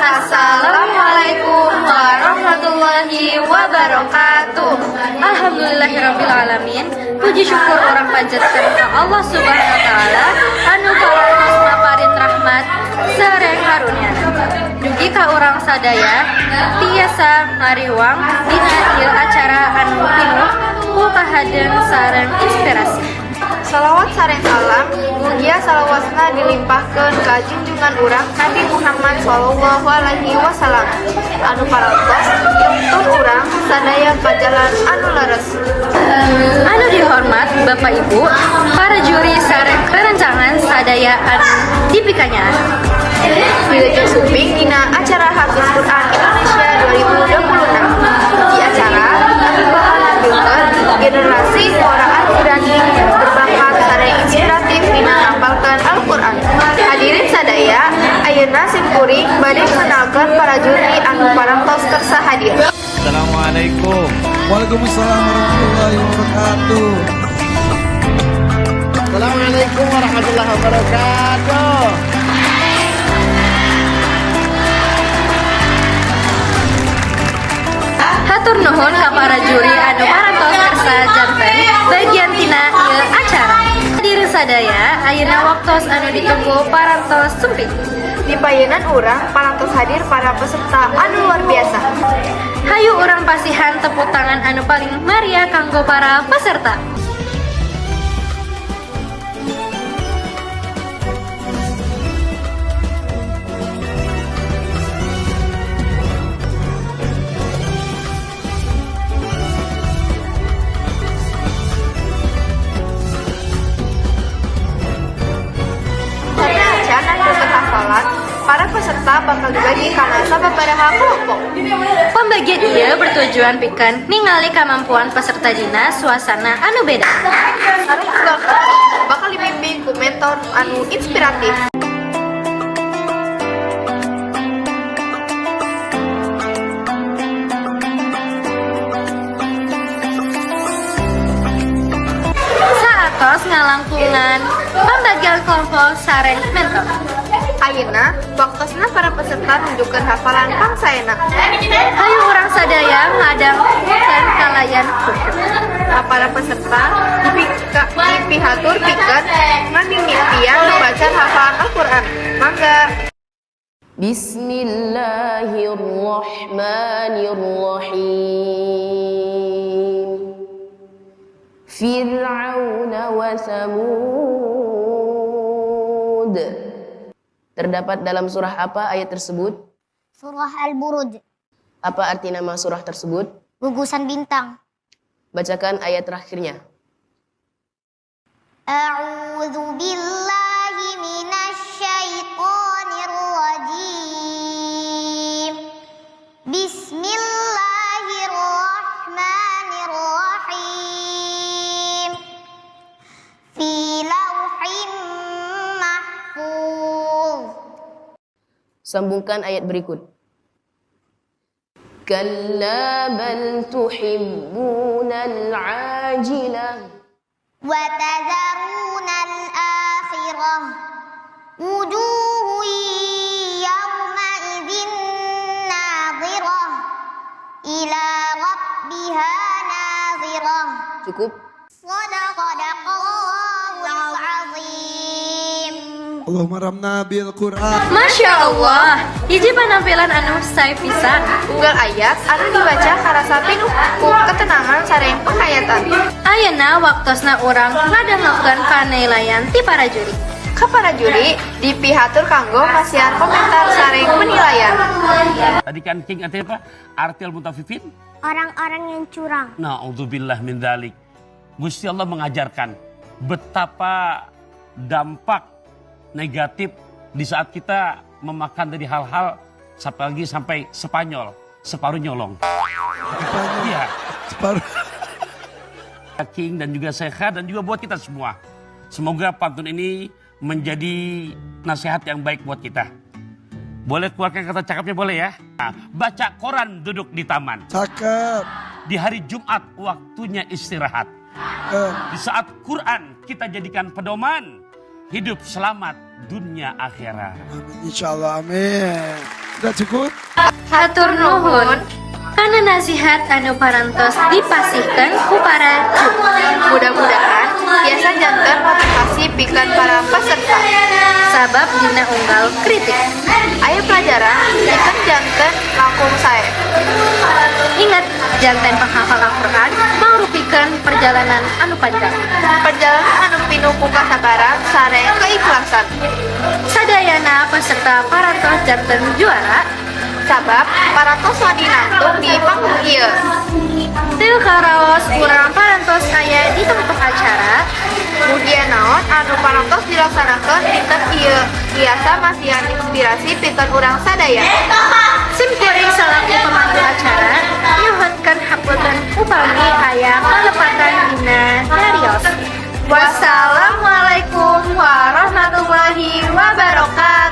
Assalamualaikum warahmatullahi wabarakatuh. Alhamdulillahirabbil alamin. Puji syukur urang panjatkeun ka Allah Subhanahu wa taala anu parantos maparin rahmat sareng karunia. Dugi ka urang sadaya tiasa ngariwang dina ieu acara anu pinuh ku kahadean sareng inspirasi. Salawat sareng salam mugia salawasna dilimpahkeun ka junjungan urang Nabi Muhammad sallallahu alaihi wasallam anu parantos nyuntun urang sadaya ka jalan anu leres. Anu dihormat Bapak Ibu, para juri sareng rerencangan sadaya anu dipikanyaah. Wilujeng sumping dina acara Hafiz Quran Indonesia 2026. Di acara anu bakal nampilkeun generasi orang berani, berbakat sareng inspiratif dina ngapalkeun Al-Qur'an. Hadirin sadaya, ayeuna simkuring bade ngenalkeun para juri anu parantos kersa hadir. Assalamualaikum. Waalaikumsalam warahmatullahi wabarakatuh. Assalamualaikum warahmatullahi wabarakatuh. Hatur nuhun ka para juri anu parantos kersa janten bagian tina ieu acara. Hadirin sadaya, ayeuna waktos anu ditunggu parantos sumping. Di payunan urang parantos hadir para peserta anu luar biasa. Hayu urang pasihan tepuk tangan anu paling meriah kanggo para peserta. Sateuacan nampilkeun hafalan, para peserta bakal dibagi kana sababaraha kelompok. Pembagian ieu bertujuan pikeun ningali kemampuan peserta dina suasana anu beda. Sareng unggal kelompok bakal dibimbing ku mentor anu inspiratif. Saatos ngalangkungan pembagian kelompok sareng mentor. Ayeuna waktosna para peserta nunjukkeun hafalan pangsaena. Hayu urang sadaya ngadangukeun kalayan khusyuk. Para peserta dipihatur pikeun ngamimitian maca hafalan Al-Qur'an. Mangga. بسم الله الرحمن الرحيم فرعون وثمود. Terdapat dalam surah apa ayat tersebut? Surah Al-Buruj. Apa arti nama surah tersebut? Gugusan bintang. Bacakan ayat terakhirnya. A'udzu billahi minasyaitonir rajim. Bismillahirrahmanirrahim. Fi lauhim mahfuz. Sambungkan ayat berikut. Kalla bal tuhibbunal ajilah wa tadharunal akhirah. Wujuhun yawma idzin nadhirah ila rabbiha nadhirah. Cukup. Shadaqallahul azim. Allahumma ramna bil Quran. Masya Allah, hiji penampilan anu sae pisan. Unggal ayat anu dibaca karasa pinuh ku ketenangan sareng penghayatan. Ayeuna waktosna urang ngadangukeun panilaian ti para juri. Ka para juri dipihatur kanggo masihan komentar sareng penilaian. Tadi kan King artinya apa? Arti al-mutaffifin? Orang-orang yang curang. Na'udzubillah min dzalik. Gusti Allah mengajarkan betapa dampak negatif di saat kita memakan dari hal-hal apalagi sampai Spanyol, separuh nyolong. Iya. Separuh. King dan juga Seha dan juga buat kita semua. Semoga pantun ini menjadi nasihat yang baik buat kita. Boleh keluarkan kata cakepnya boleh ya. Nah, baca koran duduk di taman. Cakep. Di hari Jumat waktunya istirahat. Cakep. Di saat Quran kita jadikan pedoman. Hidup selamat dunia akhirat. Amin. Insyaallah amin. Sudah cukup? Hatur nuhun kana nasihat anu parantos dipasihkeun ku para cu. Mudah-mudahan tiasa janten motivasi pikeun para peserta. Sabab dina unggal kritik. Aya pelajaran pikeun janten langkung sae. Ingat, janten penghafal Al-Quran mangrupikeun perjalanan anu panjang. Perjalanan anu pinuh ku kasabaran sareng keikhlasan. Sadayana peserta parantos janten juara. Sabab parantos wani nangtung di panggung ieu. Teu karaos urang parantos aya di tengah acara. Mugia naon anu parantos dilaksanakeun dinten ieu tiasa masihan inspirasi pikeun urang sadaya. Sim kuring salaku pemangku acara nyuhunkeun hapunten upami aya kalepatan dina cariyos. Wassalamualaikum warahmatullahi wabarakatuh.